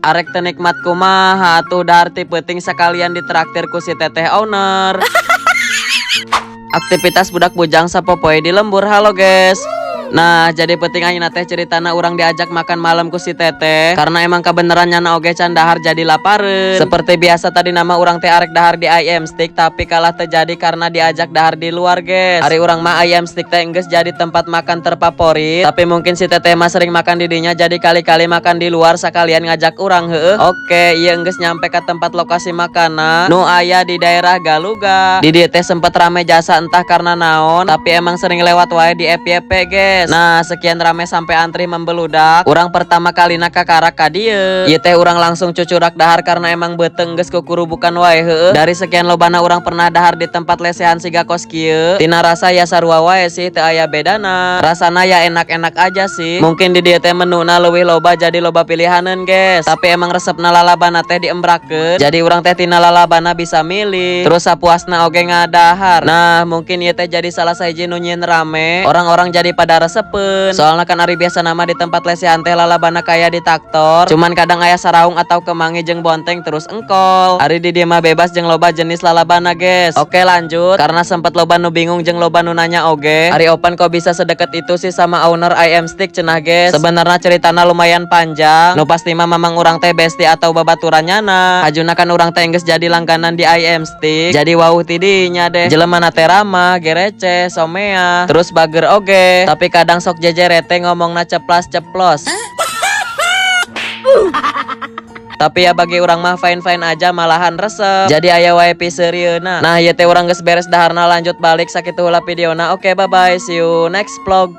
Arek teu nikmat kumaha atuh, dahar ti peuting sakalian ditraktir ku si teteh owner. Aktivitas budak bujang sapopoe di lembur. Halo, guys. Nah, jadi peuting ayeuna teh ceritana urang diajak makan malam ku si teteh karena emang kebenaran nyana oge can dahar, jadi lapareun. Seperti biasa, tadi nama urang teh arek dahar di IM Stick, tapi kalah terjadi karena diajak dahar di luar, guys. Ari urang mah IM Stick teh enggeus jadi tempat makan terfavorit, tapi mungkin si teteh mah sering makan di dinya, jadi kali-kali makan di luar sekalian ngajak urang, heueuh. Oke, ieu enggeus nyampe ke tempat lokasi makanan nu aya di daerah Galuga. Di dieu teh sempet rame jasa, entah karena naon, tapi emang sering lewat wae di FYP, guys. Nah, sekian rame sampai antri membeludak. Urang pertama kali kakarak ka dieu. Ieu teh urang langsung cucurak dahar karena emang beuteung geus kukurubukan wae, heueuh. Dari sekian lobana urang pernah dahar di tempat lesehan siga kos kieu, tina rasa ya sarua wae sih, teu aya bedana. Rasana ya enak-enak aja sih. Mungkin di dieu teh menuna leuwih loba, jadi loba pilihaneun, guys. Tapi emang resepna lalabana teh diembrakeun. Jadi urang teh tina lalabana bisa milih. Terus sapuasna oge ngadahar. Nah, mungkin ieu teh jadi salah sahiji nu nyieun rame. Orang-orang jadi pada resepeun. Soalnya kan ari biasana mah di tempat lesehan teh lalabana kayak di taktor. Cuman kadang aya saraung atau kemangi jeung bonteng terus engkol. Ari di dieu mah bebas jeung loba jenis lalabana, guys. Oke, lanjut. Karena sempat loba nu bingung jeung loba nu nanya oge. Ari Opan kok bisa sedekat itu sih sama owner IM Stick cenah, guys? Sebenarnya ceritana lumayan panjang. Nu pasti mah mamang urang teh bestie atau babaturan nyana. Hajuna kan urang teh geus jadi langganan di IM Stick. Jadi wawuh tidinya deh. Jelema teh ramah, gerece, somea, terus bager oge. Tapi kadang sok jejerete, ngomongna ceplas-ceplos. Tapi ya bagi urang mah fine fine aja, malahan resep. Jadi aya wae piseurieuna. Nah, ieu teh urang geus beres daharna, lanjut balik. Sakitu heula videona. Oke, bye bye, see you next vlog.